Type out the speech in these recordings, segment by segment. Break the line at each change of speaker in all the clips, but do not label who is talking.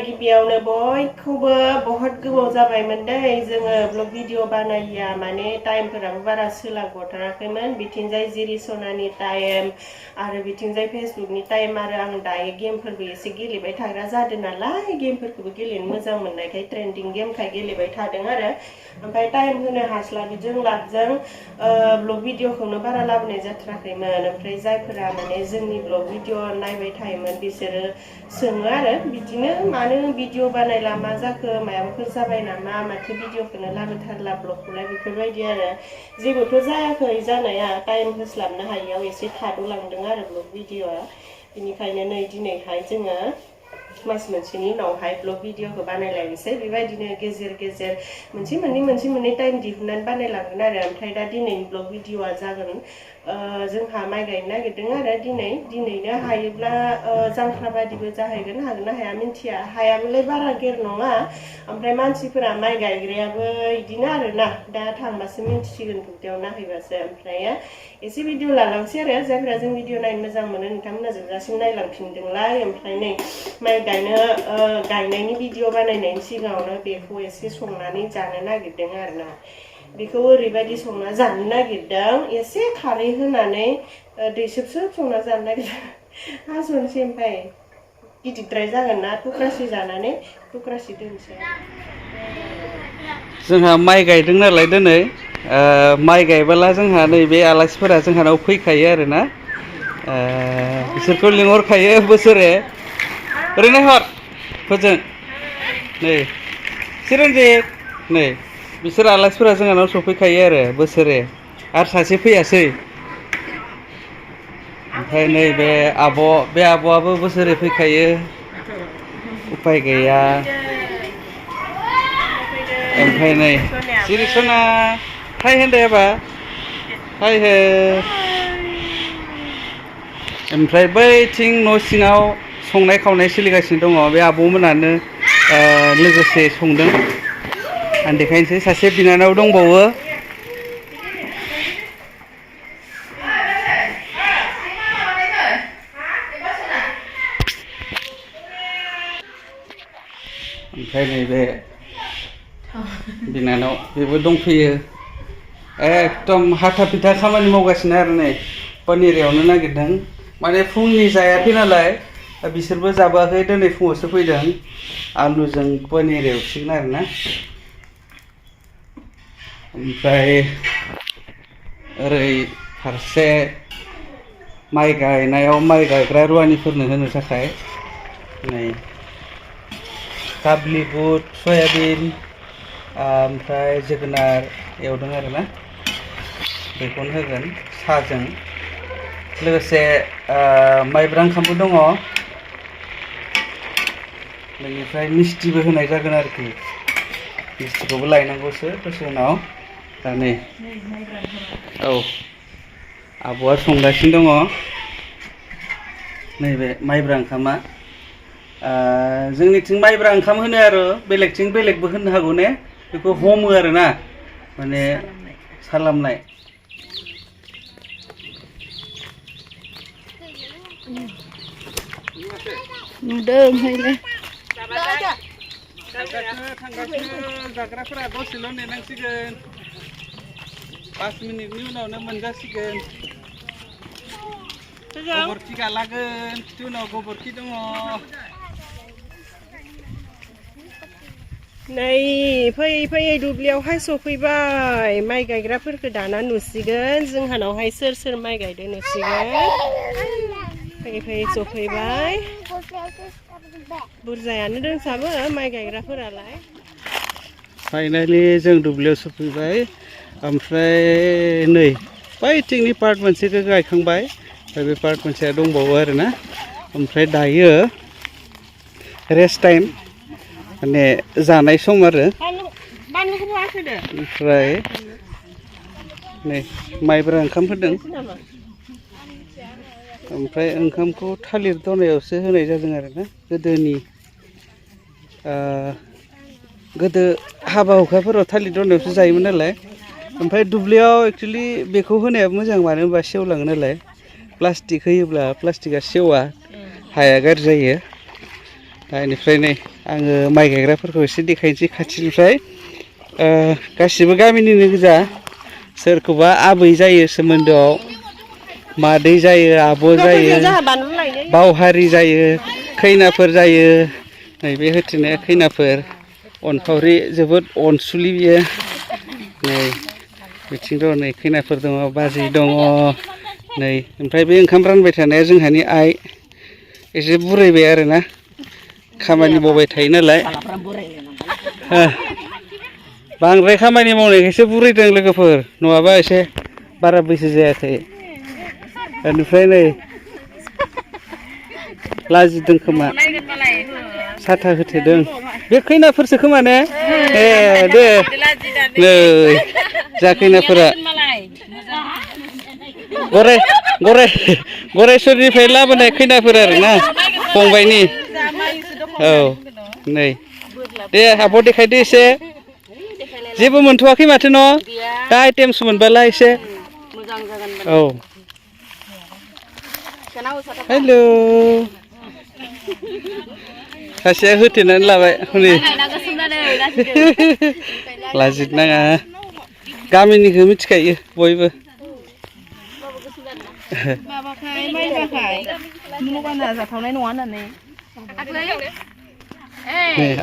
गिबियावनो बयखौबो बहुत गोबाव जाबायमोन दै जोङो ब्लग भिडिअ बानायिया माने टाइमफोराबो बारा सोलाबथाराखैमोन बिथिंजाय जिरि सनानि टाइम आरो बिथिंजाय फेसबुकनि टाइम आरो आं दायो गेमफोरबो एसे गेलेबाय थाग्रा जादों नालाय गेमफोरखौबो गेलेनो मोजां मोननायखाय ट्रेन्डिं गेमखाय गेलेबाय थादों आरो ओमफ्राय टाइम होनो हास्लाबिजों लाबजों ब्लग भिडिअखौनो बारा लाबोनाय जाथाराखैमोन ओमफ्राय जायफोरा माने जोंनि ब्लग भिडिअ नायबाय थायोमोन बिसोरो सोङो आरो बिदिनो मानो भिडिअ बानायला मा जाखो मायाबाफोर जाबाय नामा माथो भिडिअखौनो लाबोथारला ब्लगखौलाय बेफोरबायदि आरो जेबोथ' जायाखै जानाया टाइम होस्लाबनो हायियाव एसे थाद'लांदों आरो ब्लग भिडिअआ बेनिखायनो नै दिनैहाय जोङो मास मोनसेनि उनावहाय ब्लग भिडिअखौ बानायलायनोसै बेबायदिनो गेजेर गेजेर मोनसे मोननै टाइम दिहुननानै बानायलांगोन आरो ओमफ्राय दा दिनैनि ब्लग भिडिअआ जागोन जोंहा माइ गायनो नागिरदों आरो दिनैनो हायोब्ला जांख्रा बादिबो जाहैगोन हागोन ना हाया मिन्थिया हायाबोलाय बारा गेर नङा ओमफ्राय मानसिफोरा माइ गायग्रायाबो बिदिनो आरोना दा थांबासो मिन्थिसिगोन दुब्लियाव नायहैबासो ओमफ्राय एसे भिडिअ लालांसै आरो जायफ्रा जों भिडिअ नायनो मोजां मोनो नोंथांमोना जोबजासिम नायलांफिनदोंलाय ओमफ्राय नै माइ गायनायनि भिडिअ बानायनायनि सिगाङावनो बेखौ एसे संनानै जानो नागिरदों आरोना बेखौ ओरैबायदि संना जानो नागिरदों एसे खारै होनानै दैसोबसोब संना जानो नागिरदों हासनोसै ओमफ्राय गिदिरद्राय जागोन ना थुख्रासे जानानै थुख्रासे दोनसै
जोंहा माइ गायदों नालाय दिनै माइ गायबोला जोंहा नैबे आलासिफोरा जोंहानाव फैखायो आरोना बिसोरखौ लिंहरखायो बोसोरे ओरैनो हर फोजों नै चिरन्जित नै बिसोर आलासिफोरा जोंहानाव सफैखायो आरो बोसोरे आरो सासे फैयासै ओमफ्राय नैबे बे आब'आबो बोसोरे फैखायो उफाय गैया ओमफ्राय नै सिरिसना हाय होनदो एबा हाय हो ओमफ्राय बैथिं न' सिङाव संनाय खावनाय सोलिगासिनो दङ बे आब'मोनानो लोगोसे संदों आं देखायनोसै सासे बिनानाव दंबावो ओमफ्राय नैबे बिनानाव बेबो दंफैयो एकदम हाथा फिथा खामानि मावगासिनो आरो नै पनिर एवनो नागिरदों माने फुंनि जायाखै नालाय बिसोरबो जाबोआखै दिनै फुङावसो फैदों आलुजों पनिर एवसिगोन आरोना ओमफ्राय ओरै फारसे माइ गायनायाव माइ गायग्रा रुवानिफोरनो होनो थाखाय नै काबलि बुट सयाबिन ओमफ्राय जोगोनार एवदों आरोना बेखौनो होगोन साहाजों लोगोसे माइब्रा ओंखामबो दङ बेनिफ्राय मिस्थिबो होनाय जागोन आरोखि मिस्थिखौबो लायनांगौसो दसे उनाव दा नै औ आब'आ संगासिनो दङ नैबे माइब्रा ओंखामा जोंनिथिं माइब्रा ओंखाम होनो आरो बेलेगथिं बेलेगबो होनो हागौ ने बेखौ हमो आरोना माने सालामनाय
नुदों हायलाय
थांगासिनो जाग्राफोरा दसेल' नेनांसिगोन 5 मिनिटनि उनावनो मोनजासिगोन गोबोरखि गालागोन बिनि उनाव गोबोरखि दङ
नै फैयै दुब्लियावहाय सफैबाय माइ गायग्राफोरखौ दाना नुसिगोन जोंहानावहाय सोर सोर माइ गायदों नुसिगोन फैयै सफैबाय बुरजायानो दंसाबो माइ गायग्राफोरालाय
फाइनालि जों दुब्लियाव सफैबाय ओमफ्राय नै बैथिंनि पार्ट मोनसेखौ गायखांबाय ओमफ्राय बे पार्ट मोनसेया दंबावो आरोना ओमफ्राय दायो रेस्ट टाइम माने जानाय सम आरो ओमफ्राय नै माइब्रा ओंखाम होदों ओमफ्राय ओंखामखौ थालिर दनायावसो होनाय जादों आरोना गोदो हाबा हुखाफोराव थालिर दनायावसो जायोमोन नालाय ओमफ्राय दुब्लियाव एक्सुवेलि बेखौ होनाया मोजां मानो होनबा सेवलाङो नालाय प्लास्टिक होयोब्ला प्लास्टिकआ सेवा हाया गाज्रि जायो दा इनिफ्राय नै आङो माइ गायग्राफोरखौ एसे देखायनोसै खाथिनिफ्राय गासिबो गामिनिनो गोजा सोरखौबा आबै जायो सोमोन्दोआव मादै जायो आब' जायो बावहारि जायो खैनाफोर जायो नैबे होथेनाया खैनाफोर अनफावरि जोबोद अनसुलि बियो नै बिथिं दं नै खैनाफोर दङ बाजै दङ नै ओमफ्राय बे ओंखाम रानबाय थानाया जोंहानि आइ एसे बुरैबाय आरोना खामानि मावबाय थायो नालाय बांद्राय खामानि मावनायखायसो बुरैदों लोगोफोर नङाबा एसे बारा बैसो जायाखै बेनिफ्राय नै लाजिदों खोमा साथा होथेदों बे खैनाफोरसो खोमा ने ए दे नै जा खैनाफोरा गरायसरनिफ्राय लाबोनाय खैनाफोर आरोना फंबाइनि औ नै दे आब' देखायदो एसे जेबो मोनथ'वाखै माथो न' दा आइटेमसो मोनबाला एसे औ हेल' सासेया होथेनानै लाबाय हनै लाजिनो नाङा गामिनिखौ मिथिखायो बयबो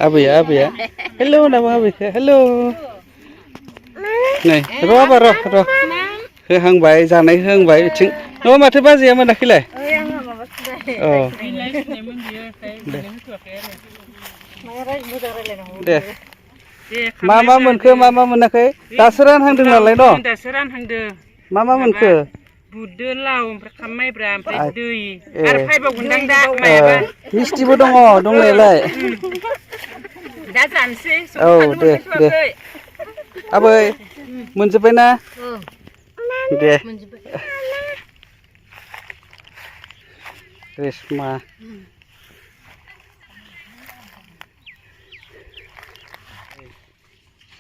आबैया हेल' होनाबो आबैखौ हेल' नै र' आबा र' होहांबाय जानाय होहांबाय बिथिं न'आ माथो बाजैया मोनाखैलाय औ दे मा मोनखो मा मोनाखै दासो रानहांदों नालाय न'
दासो रानहांदों
मा मोनखो
बुदो लाव ओमफ्राय खाम माइब्रा ओमफ्राय दै आरो फायबावगोनदां दा मायाबा
मिस्थिबो दङ दंनायालाय
दा जानोसै
औ दे आबै मोनजोब्बाय ना दे रेसमा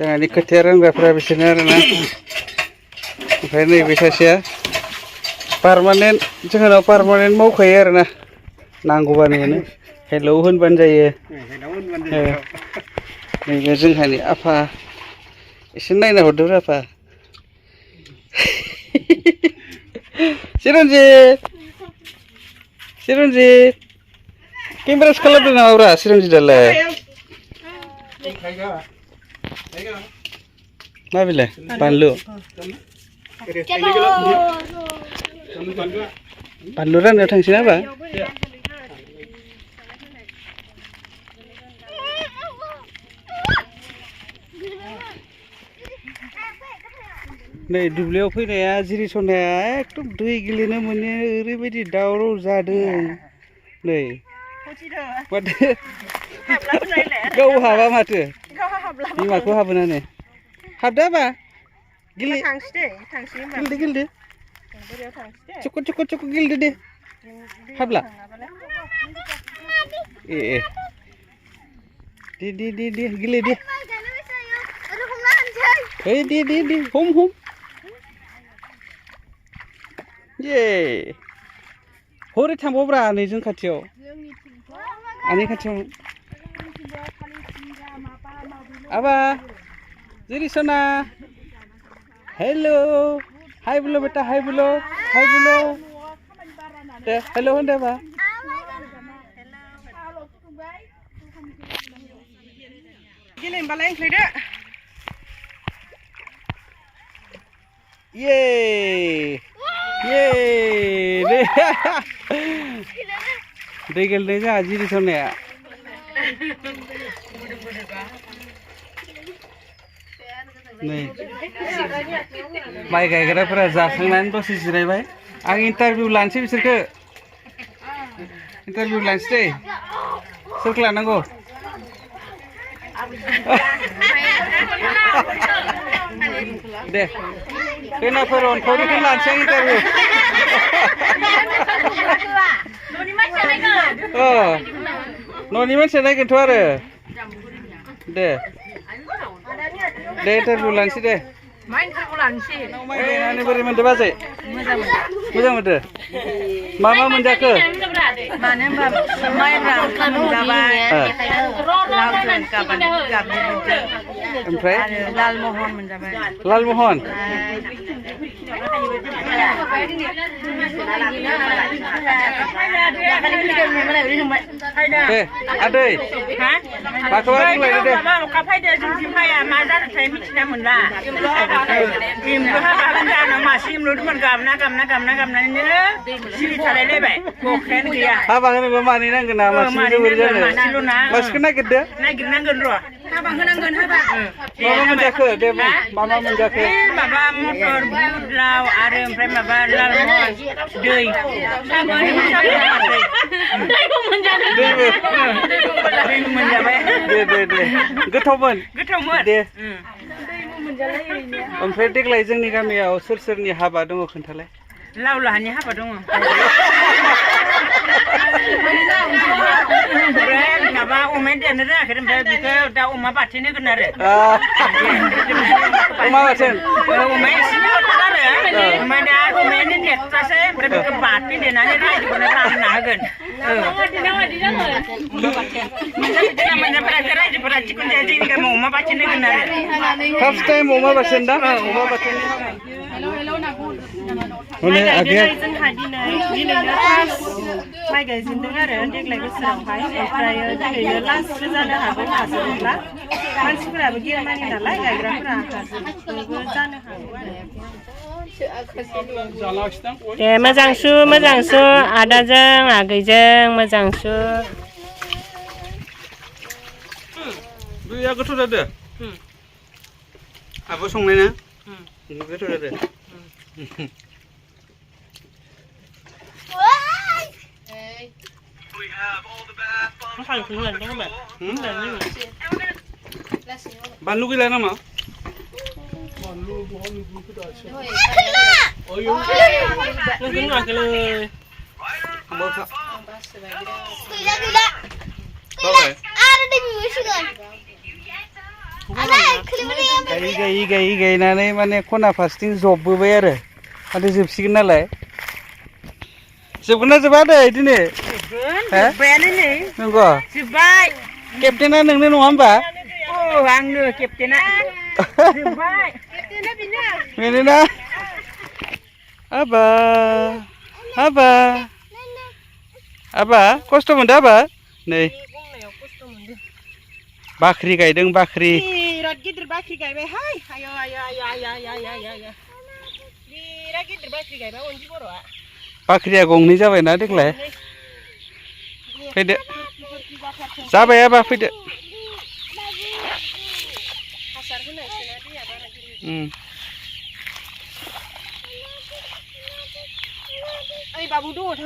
जोंहानि खोथिया रोंग्राफोरा बिसोरनो आरोना ओमफ्राय नैबे सासेया पारमानेन्ट जोंहानाव पारमानेन्ट मावखायो आरोना नांगौबानो मोनो हेलौ होनबानो जायो नैबे जोंहानि आफा एसे नायना हरदो आफा चिरन्जित केमेरासो खालामदों नामाब्रा चिरन्जितआलाय मा बेलाय बानलु राननायाव थांसै ना बा नै दुब्लियाव फैनाया जिरिसनाया एकदम दै गेलेनो मोनो ओरैबायदि दावराव जादों नै माथो गाव हाबा माथो बिमाखौ हाबोनानै हाबदो बा गेलेदो चुक गेलेदो दे हाबला ए दे गेले दे दे हम ये हरै थांबावब्रा नै जों खाथियाव आंनि खाथियाव आबा जिरिसना हेलो हाय बोलो बेटा हाय बोलो दे हेलो होन दे बा
गेलेनोबालाय ओंख्लायदो
ये दै गेलेनाय जोंहा जिरिसनाया नै माइ गायग्राफोरा जाखांनानै दसे जिरायबाय आं इन्टारभिउ लानोसै बिसोरखो इन्टारभिउ लानोसै दै सोरखौ लानांगौ दे खैनाफोर अनफावरिखौ लानोसै आं इन्टारभिउ न'नि मानसिया नायगोनथ' आरो दे इन्टारभिउ लानोसै दे
माइ ओंख्रिखौ लानोसै
माइ गायनानै बोरै मोनदो बाजै मोजां मोनदो मा मोनजाखो
मानो होनबा माइब्रा ओंखाम मोनजाबाय लावजों गाबनि
ओमफ्राय
आरो लालमहन मोनजाबाय
लालमहन दे आदै माखौबा बुंलायदो दे
अखा फैदो जोंथिं फाया मा जादोंथाय मिथिना मोनला एमब्लु हाबागोन जानो मासे एमब्लुदोंमोन गाबनानैनो सिरि थालायलायबाय अखायानो गैया
हाबा होनोबा मानै नांगोन ना मानसिनि जोबोर जानो मानसिखौ नागिरदो
नागिरनांगोन र' हाबा होनांगोन हाबा
मा मोनजाखो दे बुं मा मोनजाखो
माबा मटर बुट लाव आरो ओमफ्राय माबा लालमहन दै दैबो मोनजाबाय
दे गोथावमोन दे ओमफ्राय देग्लाय जोंनि गामियाव सोरनि हाबा दङ खोन्थालाय
लावलाहानि हाबा दङ माबा अमाया देरनो रोङाखै ओमफ्राय बेखौ दा अमा बाथोन होगोन आरो
अमा बाथोन
अमाया एसे आरो ओमफ्राय दा अमायानो देरथासै ओमफ्राय बेखौ बाथोन देनानै रायजोखौनो रानना होगोन मोनजाफेराखै रायजोफोरा जिखुनु जाया जोंनि गामियाव अमा बाथोन होगोन आरो
फार्स्ट टाइम अमा बाथोन दा अमा बाथोन
माइ गायदों जोंहा दिनैनो फार्स्ट माइ गायजेनदों आरो देग्लाय बोसोरावहाय ओमफ्राय दिनैनो लास्टबो जानो हागौ हाजोबोब्ला मानसिफोराबो गेरमानि नालाय गायग्राफोरा हाजोबबो जानो हागौ आरो दे मोजांसु आदाजों आगैजों मोजांसु
दैया गोथौ जादो आबो संनाय ना गोथौ जादो बानलु गैला नामा गायै गायनानै माने खना फारसेथिं जबबोबाय आरो माथो जोबसिगोन नालाय जोबगोन ना जोबा दे दिनै
जोब्बायानो नै
नंगौ
जोब्बाय
केप्टेना नोंनो नङा होमबा
आंनो केप्टेना जोब्बाय
बेनोना आबा खस्थ' मोनदो आबा नै बाख्रि गायदों बाख्रि
बिराद गिदिर बाख्रि गायबायहाय बिराद गिदिर बाख्रि गायबाय अनजि बर'आ
बाख्रिया गंनै जाबायना देग्लाय फैदो जाबाय आबा फैदो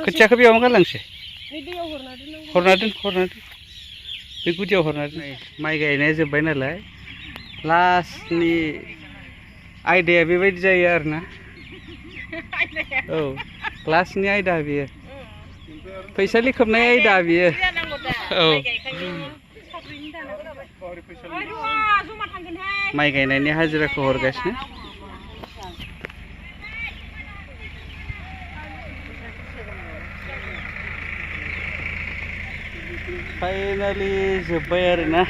खोथियाखौ बेयावनो गारलांसै हरना दोन बे गुदियाव हरना दोन माइ गायनाया जोब्बाय नालाय लास्टनि आयदाया बेबायदि जायो आरोना औ लास्टनि आयदा बेयो फैसालि खोबनाय आयदा बेयो औ माइ गायनायनि हाजिराखौ हरगासिनो फाइनालि जोब्बाय आरोना